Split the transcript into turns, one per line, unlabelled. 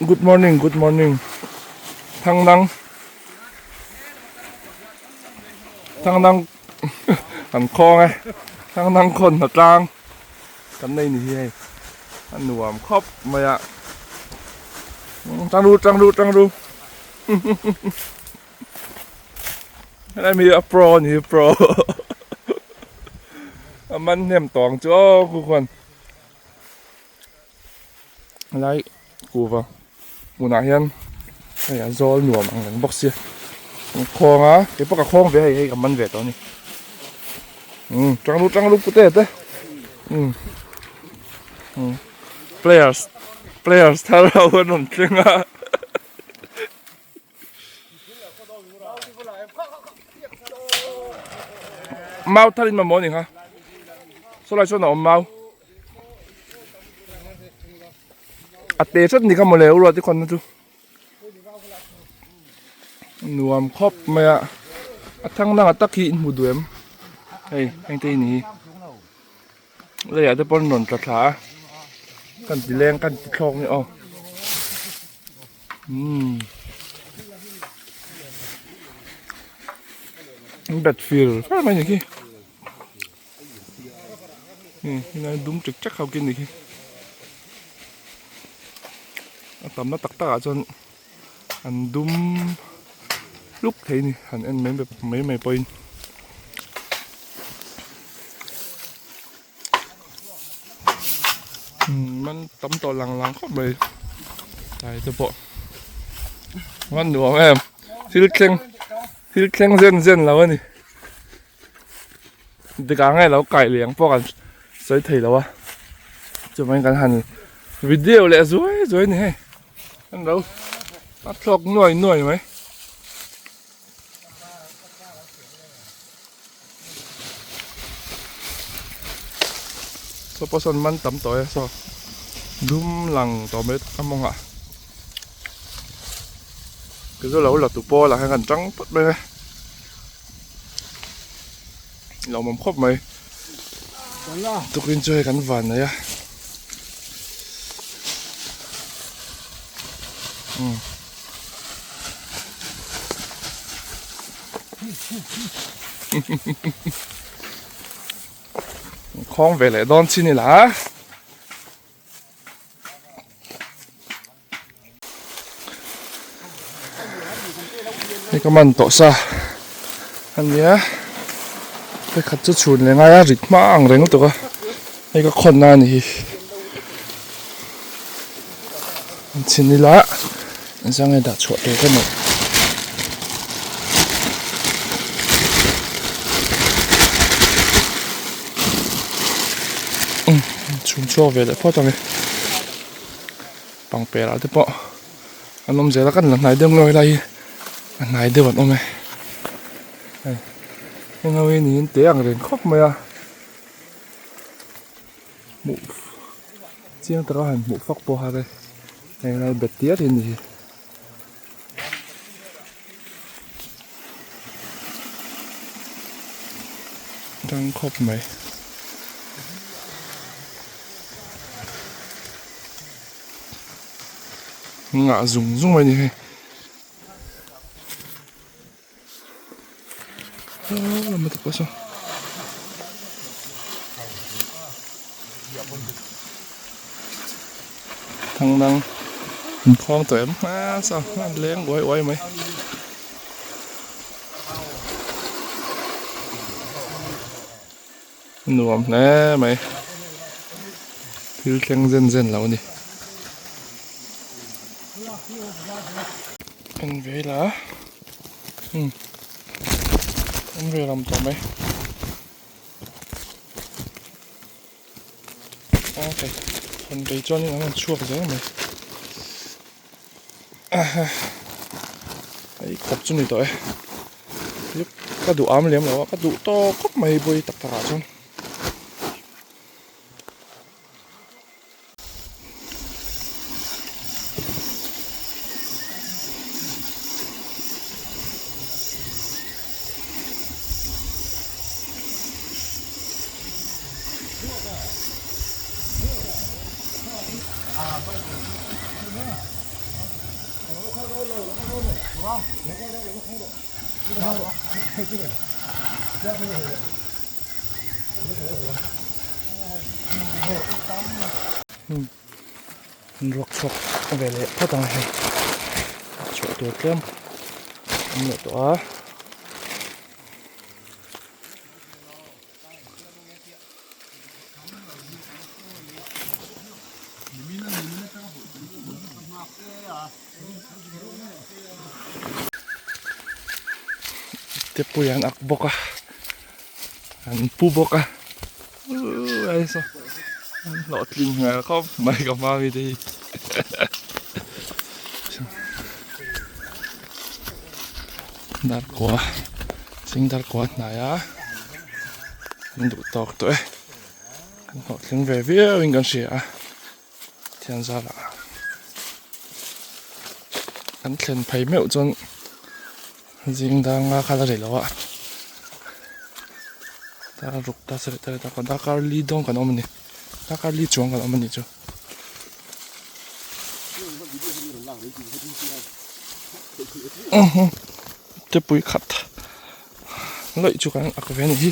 Good morning good morning Thangnang Thangnang kan khawng e Thangnang khawn hna tlang kan nei ni hi hei a nuam khawp mai a tang ru tang ru tang ru Helai mi a pro a ni hi pro a man hnem tawng chu aw khu khuan helai kuhva hmunah hian hei a zawl nuam ang reng bawk sia an khawng a keipawh ka khawng ve a hei hei ka man ve tawh a ni umm tang ru tang ru pute te umm umm players players thar ho an rawn thleng a. Mau thar in mamawh a ni kha saw lai sawn a awm mau a te hret ni kha mawle u ruat i khawn na chu nuam khawp mai a a thang dang ah tak hi in hmu duh em hei heng te hi ni hi leiah te pawn rawn tla thla a kan ti leng kan ti thlawk ni aw. Umm bet fir far mai ni khi helai dum ṭek ṭek ho khi ni khi a tamna tak tak ah chuan an dum hluk thei a ni han en mai mai mai pawhin. Man tam tawh lang lang khawp mai tlai te pawh man nuam em thil thleng thil thleng zen zen lo a ni tikah nge lo kai leh ang pawh kan sawi thei lo a chuvangin kan han video leh zuai zuai a ni hei an lo a thlawk nuai nuai mai. Saw pawh sawn man tam tawh e saw dum lang tawh mai a mawng ah ke chu lo la tu pawl ah hian kan tang phawt mai a lawmawm khawp mai tukin chu hei kan van nei a umm. Khawng ve leh dawn chin ila hei ka man tawh sa ania hei khat chu chhun leh ngai a rit hma ang reng lutuk a hei ka khawn na a ni hi chhin ila engzah nge dah chhuah tur ka neih umm chhun chhuak ve leh phawt ang e pangper ah te pawh an awm zel a kan la hnai deuh ngawih lai hi a hnai deuh an awm e hei heng ho hi niin te ang reng khawp mai a hmuh chiang taka han hmuh fak pawh har e heng lai bet tiat hi a ni hi. Tang khawp mai. Ngah zung zung mai ni hei. Lama te pawh saw. Thang dang inkhawng tawh em a saw a leng uai uai mai. Nuam hle mai thil thleng zen zen lo a ni. En ve ila umm awm ve lam tawh mai okay hawn rei chuanin an rawn chhuak zel mai aha hei khawp chu ni tawh e ka duh am lem lo a ka duh tawk khawp mai bawi tak tak ah chuan. An ruak chhuak ve leh phawt ang hei chhuah tur tlem an leh tawh a. Te pui an ak bawk a an pu bawk a an hlawhtling hmel khawp mai ka hma mi te hi darkua zing darkua hnai a an duh tawk tawh e kan hlawhtling ve viau in kan hria a. Thianzara kan thlen phei meuh chuan zing danga kha la rei lo a dar ruk ta sarih ta ta darkar li dawn kan awm a ni darkar li chuang kan awm a ni chu. Tepui khat lawih chu kan ak ve a ni hi.